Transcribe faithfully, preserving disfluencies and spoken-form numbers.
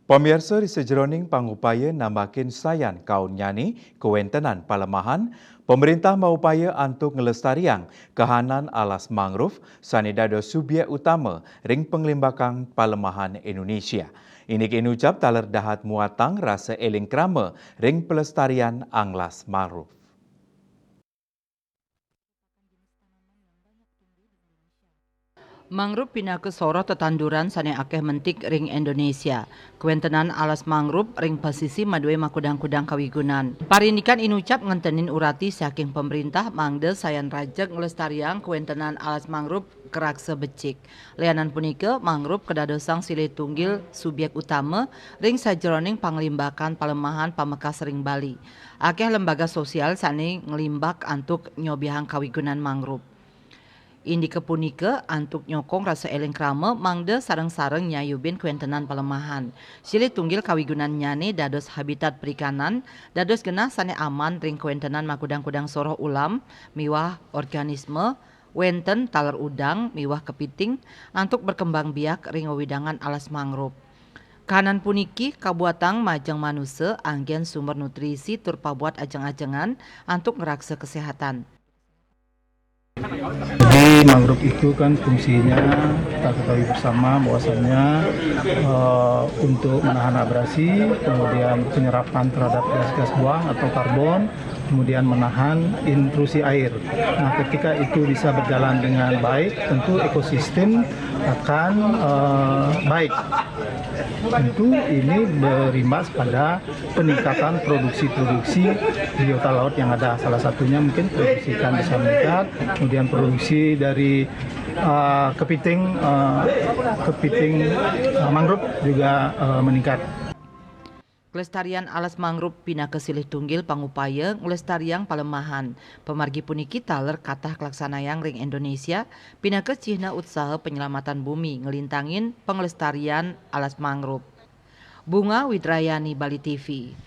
Pamiarsa, ri sajeroning pangupaya nambakin sayan kaon nyane kawentenan palemahan, pamrentah maupaya antuk nglestariang kahanan alas mangrove sane dados subyek utama ring panglimbakan palemahan Indonesia. Indik inucap taler dahat muatang rasa eling krama ring pelestarian anglas mangrove. Mangrove pinaka soroh tetanduran sane akeh mentik ring Indonesia. Kawentenan alas mangrove ring pasisi madue makudang-kudang kawigunan. Parindikan inucap ngentenin urati saking pamrentah mangda sayan rajeg nglestariang kawentenan alas mangrove karaksa becik. Lianan punika, mangrove kadadosang silih tunggil subyek utama ring sajeroning panglimbakan palemahan pamekas ring Bali. Akeh lembaga sosial sane nglimbak antuk nyobihang kawigunan mangrove. Indike punika antuk nyokong rasa eling krama mangda sareng-sareng nyayubin kawentenan palemahan. Silih tunggil kawigunannyane dados habitat perikanan, dados genah sane aman ring kawentenan makudang-kudang soroh ulam miwah organisme, wenten taler udang miwah kepiting antuk berkembang biak ring wewidangan alas mangrove. Kahanan puniki kabuatang majeng manusa anggen sumber nutrisi tur pabuat ajeng-ajengan antuk ngraksa kesehatan. Jadi mangrove itu kan fungsinya kita ketahui bersama bahwasanya eh, untuk menahan abrasi, kemudian penyerapan terhadap gas-gas buang atau karbon, kemudian menahan intrusi air. Nah, ketika itu bisa berjalan dengan baik, tentu ekosistem akan eh, baik. Tentu ini berimbas pada peningkatan produksi-produksi biota laut yang ada. Salah satunya mungkin produksi ikan bisa meningkat, kemudian produksi dari eh, kepiting eh, kepiting eh, mangrove juga eh, meningkat. Kelestarian alas mangrove pinaka silih tunggil pangupaya nglestariang palemahan. Pamargi puniki taler katah kalaksanayang ring Indonesia pinaka cihna utsaha penyelamatan bumi nglintangin panglestarian alas mangrove. Bunga Widrayani, Bali T V.